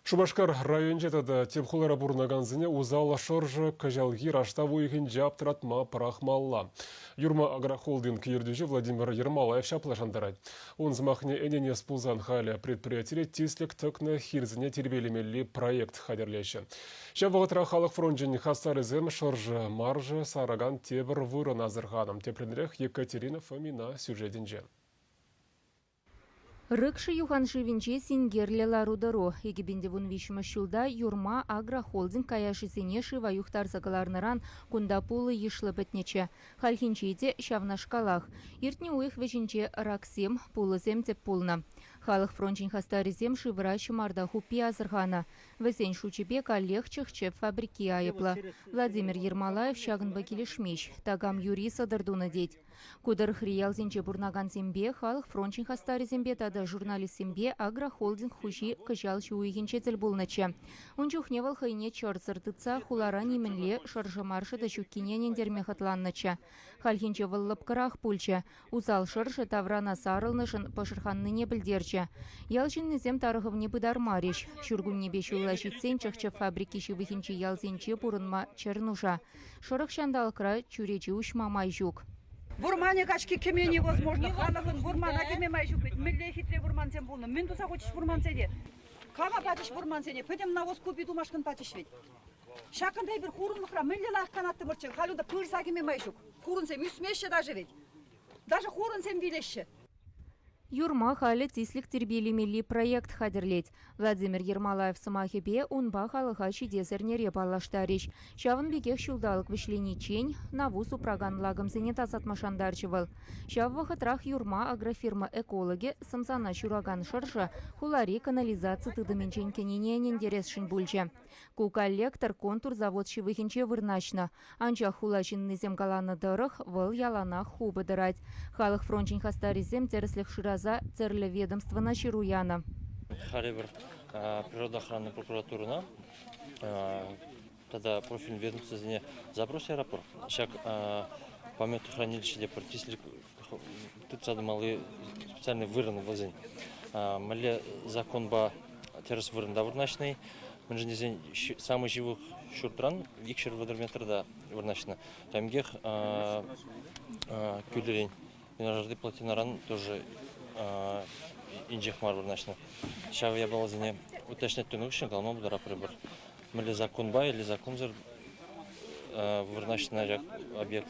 Шупашкар районӗнче тата тӗп хулара пурӑнакансене усал шӑршӑ кӑҫалхи раштав уйӑхӗнче аптӑратма пӑрахмалла. Юрма агрохолдинг ертӳҫи Владимир Ермолаев ҫапла шантарать. Ун сӑмахне ӗненес пулсан халӗ предприятире тислӗк тӑкнӑ хирсене тирпейлемелли проект хатӗрлеҫҫӗ. Ҫав вӑхӑтра халӑх фрончӗн хастарӗсем шӑршӑ-маршӑ саракан тепӗр вырӑн асӑрханӑ. Тӗплӗнрех Екатерина Фомина сюжетӗнче. Рыкши юханшывӗнче синкерлӗ лару-тӑру. 2013 ҫулта Юрма агрохолдинг каяшӗсене шыва юхтарса кӑларнӑран кунта пулӑ йышлӑ пӗтнӗччӗ. Хальхинче те ҫавнашкалах. Иртнӗ уйӑх вӗҫӗнче раксем, пулӑсем тӗп пулнӑ. Халӑх фрончӗн хастарӗсем шывра ҫӑмарта хуппи асӑрханӑ. Вӗсен шучӗпе каллех чӑх-чӗп фабрики айӑплӑ. Владимир Ермолаев ҫакӑнпа килӗшмест. Такам юри сӑтӑр тунӑ тет. Ку тӑрӑхри ялсенче пурӑнакансемпе, халӑх фрончӗн хастарӗсемпе тата журналистсемпе агрохолдинг хуҫи кӑҫал ҫу уйӑхӗнче тӗл пулнӑччӗ. Ун чухне вӑл хӑйне чӑрсӑр тытса хулара нимӗнле шӑршӑ-маршӑ та ҫуккине ӗнентерме хӑтланнӑччӗ. Хальхинче вӑл лӑпкӑрах пулчӗ. Усал шӑршӑ таврана сарӑлнӑшӑн пӑшӑрханнине пӗлтерчӗ. Ял ҫыннисем тарӑхӑвне пытармарӗҫ. Ҫуркуннепе ҫулла ҫитсен чӑх-чӗп фабрики ҫывӑхӗнчи ялсенче пурӑнма чӗр нуша. Шӑрӑх ҫанталӑкра чӳрече уҫма май ҫук. Вӑрманӗ каҫки кӗме невозможно. Халӑхӑн вӑрмана кӗме май ҫук вӗт. Мӗнле хитре вӑрмансем пулнӑ. Мӗн туса хучӗҫ вӑрмансене? Кама пачӗҫ вӑрмансене? Пӗтӗм навоз купи тумашкӑн пачӗҫ вӗт. Ҫакӑнта эпир хурӑнлӑхра мӗнле лайӑх канаттӑмӑрччӗ. Халь унта пырса кӗме май ҫук. Хурӑнсем ӳсмеҫҫӗ даже вӗт. Даже хурӑнсем вилеҫҫӗ. Юрма халӗ тислӗк тирпейлемелли проект хатӗрлет. Владимир Ермолаев сӑмахӗпе, унпа халӑха ҫитес эрнере паллаштарӗҫ. Ҫавӑн пекех ҫулталӑк вӗҫлениччен навус упракан лакӑмсене тасатма шантарчӗ вӑл. Ҫав вӑхӑтрах Юрма агрофирма экологӗ сӑмсана ҫуракан шӑршӑ хулари канализаци тытӑмӗнчен кӗнине ӗнентересшӗн пулчӗ. Ку коллектор Контур завод ҫывӑхӗнче вырнаҫнӑ. Анчах хула ҫыннисем каланӑ тӑрӑх, вӑл яланах хупӑ тӑрать. Халӑх фрончӗн хастарӗсем тӗрӗслӗх шыраса тӗрлӗ ведомствӑна ҫыру янӑ. Халӗ пӗр природа охраны прокуратурӑна тата профиль ведомствӑсене запрос яратпӑр. Ҫак памятохранилище те пӗр тислӗк тытса тӑмалли специальный вырӑн вӗсен. Мӗнле законпа тӗрӗс вырӑнта вырнаҫни, мӗншӗн тесен самый ҫывӑх ҫуртран 230 метрта вырнаҫнӑ. Ҫавӑн пекех кӳлӗрен юнашарти плотинаран тоже инҫех мар вырнаҫнӑ. Ҫав япаласене уточнять тунӑ хыҫҫӑн калама пултаратпӑр эпир. Мӗнле законпа или законсӑр вырнаҫнӑ ҫак объект.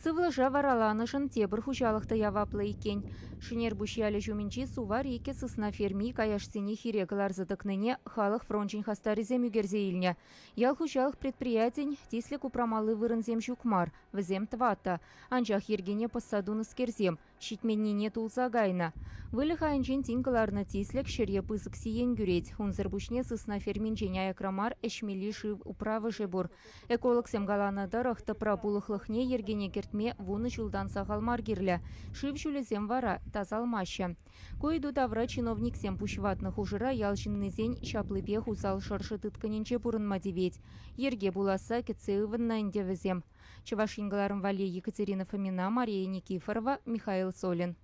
Сывлӑша вараланӑшӑн тепӗр хуҫалӑх та яваплӑ иккен. Шӗнерпуҫ ялӗ ҫумӗнчи Сувар иккӗ сысна ферми каяшсене хире кӑларса тӑкнине халӑх фрончӗн хастарӗсем ӳкерсе илнӗ. Ял хуҫалӑх предприятин тислӗк упрамалли вырӑнсем ҫук мар, вӗсем тӑваттӑ. Анчах йӗркене пӑсса тунӑскерсем, Ҫитменнине тулса кайнӑ. Выльӑх айӗнчен тин кӑларнӑ тислӗк ҫӗре пысӑк сиен кӳрет. Унсӑр пуҫне сысна ферминчен аякра мар ӗҫмелли шыв управӑшӗ пур. Экологсем каланӑ тӑрӑх, тӑпра пулӑхлӑхне йӗркене кӗртме вунӑ ҫултан сахал мар кирлӗ. Шыв ҫулӗсем вара тасалмаҫҫӗ. Ку ыйту тавра чиновниксем пуҫ ватнӑ хушӑра ял ҫыннисен ҫаплипех усал шӑршӑ тыткӑнӗнче пурӑнма тивет. Йӗрке пуласса кӗтсе ывӑннӑ ӗнтӗ вӗсем. Чӑваш Ен кӑларӑм валли Екатерина Фомина, Мария Никифорова, Михаил Солин.